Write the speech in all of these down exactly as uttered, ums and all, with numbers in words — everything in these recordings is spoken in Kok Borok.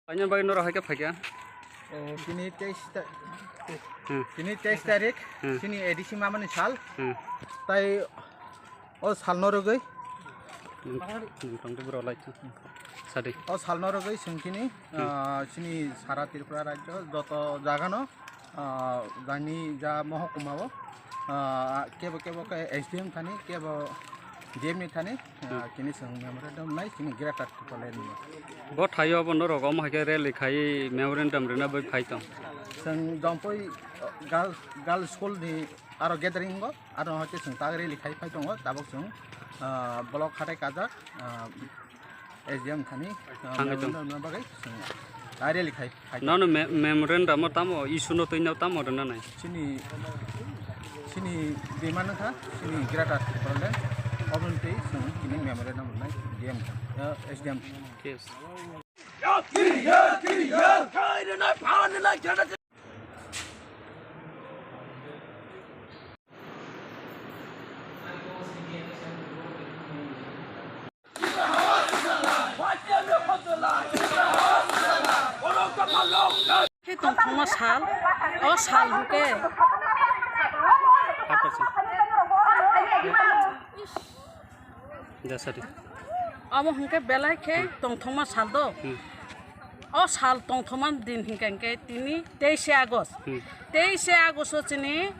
Paina bagwi norok hai khe phaikha. O, tini teis ta-, Hmm. tini teis tarik, Hmm. tini A D C mamani sal. Hmm. Tai o salno rwgwi. Hmm, hmm, tongtwi borok lai. Sadi. O salno rwgwi chwng tini, Hmm. ah, chini sara Tripura rajyo joto jagano, ah, jani ja mohokuma o, ah, kebo kebo khe S D M thani, kebo D M ni thani, ah, Hmm. kini chwng memorandum nai chini Greater Tipraland ni. Bo thaio bo norok omo hai khe rally khai memorandum rwna bai phai tong. Chwng Dompui, ah, girls, girls school ni aro gathering o, aro hai khe chwng tak rally khai phai tongo, tabuk chwng, ah, block hatai kajak, ah, S D M thani, ah, Thangwi tong. memorandum rwna bagwi chwng tak rally khai. Nono me-, memorandum o tamo issue no twi no tamo rwna nai? Chini, chini demand kha, chini Greater Tipraland, oboni twi chwng chini memorandum rwnai D M, eh, S D M. Yes. Khe tongthokma sal, o sal hwnkhe. Jasadi. Abo hwnkhe belai khe Hmm. tongthokma sal do. Hmm. O sal tongthokma din hwnkhe hwnkhe tini teishe August. Hmm. Teishe August o chini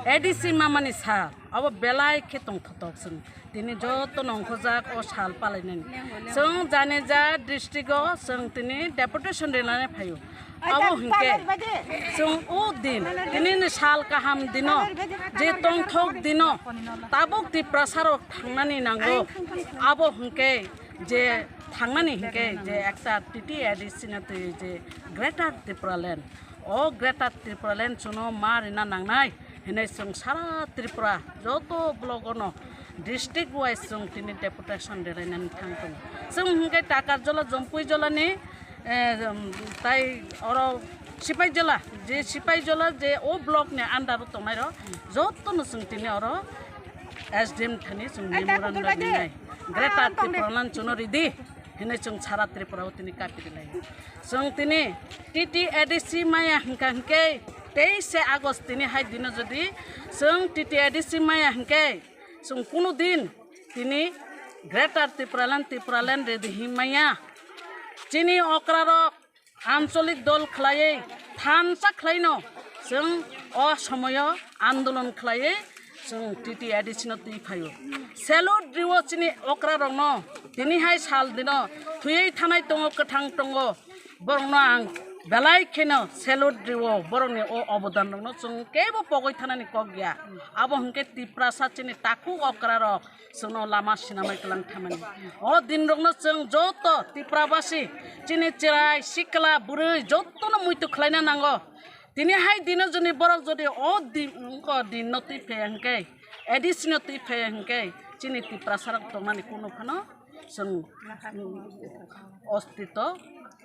A D C mamani sal. Abo belai khe tongthotok chwng. Tini joto nongkhorjak o sal palainani. Chwng jani ja district o chwng tini deputation rinani phaio. Abo hwnkhe chwng o din, tinini sal kaham dino, je tongthok dino, tabuk Tiprasa rok thangnani nango. Abo hwnkhe je thangnani hwnkhe je ekta T T A D C na twi je Greater Tipraland. O Greater Tipraland chwngno ma rina nangnai hinwi chwng sara Tripura joto block ono district wise chwng tini deputation rwlainani thang tongo. Chwng hwnkhe Takarjola, Jompui jolani, eh, um, tai oro Sipaijala, je Sipaijala je o block ni under o tongnai rok jotono chwng tini oro S D M thani chwng memorandum rinai. Greater Tipraland chwngno ridi hinwi chwng sara Tripura o tini kapi rinai. Chwng tini T T A D C maya hwnkha hwnkhe teishe August tini hai dino jodi chwng T T A D C maya hwnkhe chwng kunu din tini Greater Tipraland, Tipraland redi hinmaya. Chini okrarok ancholik dol khlaiwi thansa khlaino chwng o somoyo andolon khlaiwi chwng T T A D C no twi phaio. Salute riwo chini okrarokno, tini hai sal dino thwiwi thanai tongo, kwthang tongo. Borokno ang belai kheno salute riwo, borokni o obodan rokno chwng kebo pogwi thanani kok ya. Abo hwnkhe Tiprasa chini takhuk okrarok chwngno lama sinamai tlang thamani. O din rokno chwng joto Tiprabasi chini chwrai sikla bwrwi jotono muitu khlaina nango. Tini hai dino joni borok jodi o din, o din no twi phaiya hwnkhe, A D C no twi phaiya hwnkhe chini Tiprasa rok tongmani kunu phano chwng, mm, ostito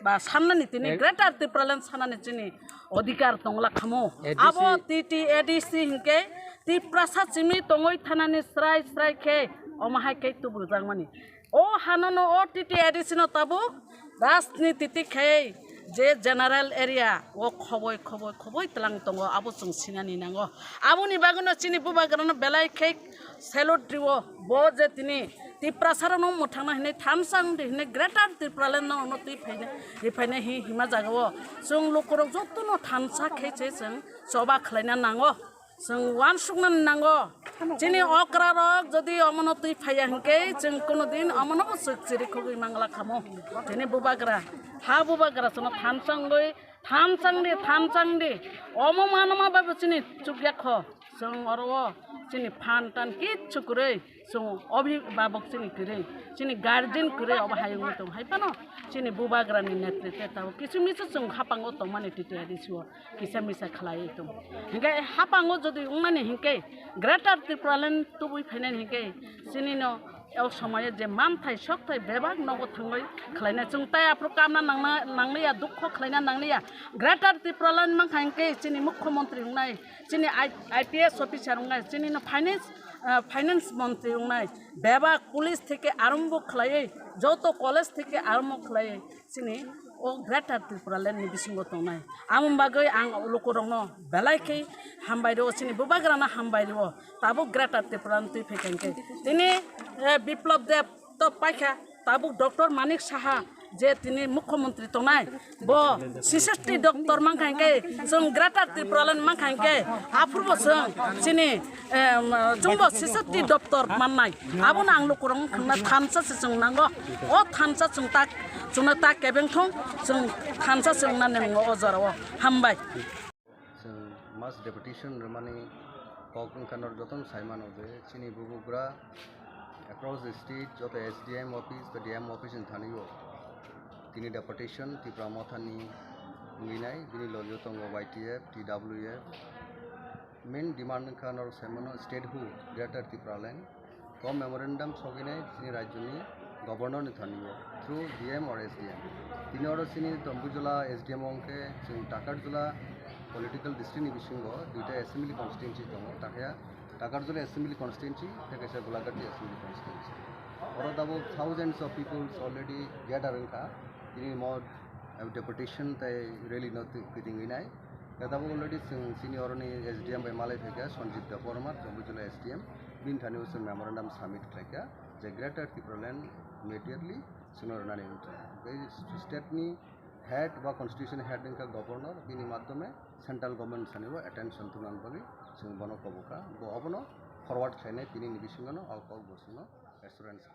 ba sannani tini Greater Tipraland sanani chini odhikar tongla khamo. A D C. Abo T T A D C hinkhe Tiprasa simi tongwi thanani srai srai khe omo hai khe tubujak mani. O hanono o T T A D C no tabuk rajniti ti khe je general area o khoboi khoboi khoboi tlang tongo, abo chwng sinani nango. Aboni bagwino chini bubagrano belai khe salute riwo, bo je tini Tiprasarano mwthangna hinwi thansa wngdi hinwi Greater Tipraland no ono twi phaina, riphaina hi hima jagao chwng lukurok jotono thansa khe se chwng choba khlaina nango, chwng uansukna nango. Chini okrarok jodi omono twi phaiya hinkhe chwng kuno din omono bo chwk chiri khogwi mangla khamo. Chini bubagra, ha bubagra chwngno thansa wngwi thansa wngdi, thansa wngdi, omo manoma bai bo chini chukya kho. Chwng oro o chini phan tan kichu kwrwi, chwng obhibhabok chini kwrwi, chini guardian kwrwi obo hayungwi tongo. Hai phano chini bubagrani netritve tabuk kisu misu chwng hapango tongmani T T A D C o kisa misa khlaiwi tongo. Hinkhe hapango jodi wngmani hinkhe Greater Tipraland tubui phainani hinkhe chinino o somoyo je manthai sokthai bebak nogo thangwi khlainai. Chwng tai aphuru kamna nangna nangliya, dukho khlaina nangliya. Greater Tipraland mankha hinkhe chini mukhyamantri wngnai, chini I-, I P S officer wngnai, chinino finance, ah, finance montri wngnai. Bebak police theke arombo khlaiwi, joto college theke arombo khlaiwi chini O Greater Tipraland ni bisingo tongnai. Amo bagwi ang lukurokno belai khe hambai rwo, chini bubagrano hambai rwo. Tabuk Greater Tipraland twi phaikha hinkhe tini, eh, Biplab Deb to paikha, tabuk Doctor Manik Saha je tini mukhyamantri tongnai, bo sixty doctor mankha hinkhe, chwng Greater Tipraland mankha hinkhe, aphurbo chwng chini, em, chwngbo sixty doctor mannai. Abono ang lukurok wngkha thansa se chwng nango. O thansa chwng tak, chwngno tak kebeng thung, chwng thansa chwng nani nango o jorao. Hambai. Chwng mass deputation rwmani kok wngkha, nor jotono sai mano je chini bubagra across the state joto S D M office to D M office ni thani o tini deputation Tipra Mothani wngwi nai, bini logi o tongo Y T F, T W F. Main demand wngkha norok sai mano statehood, Greater Tipraland. Ko memorandum sogwinai chini rajyoni governor ni thani o through D M or S D M. Tini oro chini Tombujola S D M o hwnkhe chwng Takarjola political district ni bisingo duita assembly constituency tongo, takaya Takarjola assembly constituency tei kaisa Golaghati assembly constituency. Oro tabuk thousands of people already gather wngkha. Tini mo, eh, deputation tei rally no twi-, kwtwngwi nai. Khe tabuk already chwng chini oroni S D M bai malai phaikha, Sanjeev Debbarma, Tombujola S D M, bini thani o chwng memorandum submit khlaikha je Greater Tipraland immediately chwngno rwnani wngkha. Tei state ni head ba constitution head wngkha governor, bini madhyome central government sani o attention tubunani bagwi chwng bono kobokha. Bo obono forward khlainai tini ni bisingo no o kok bo chwngno assurance.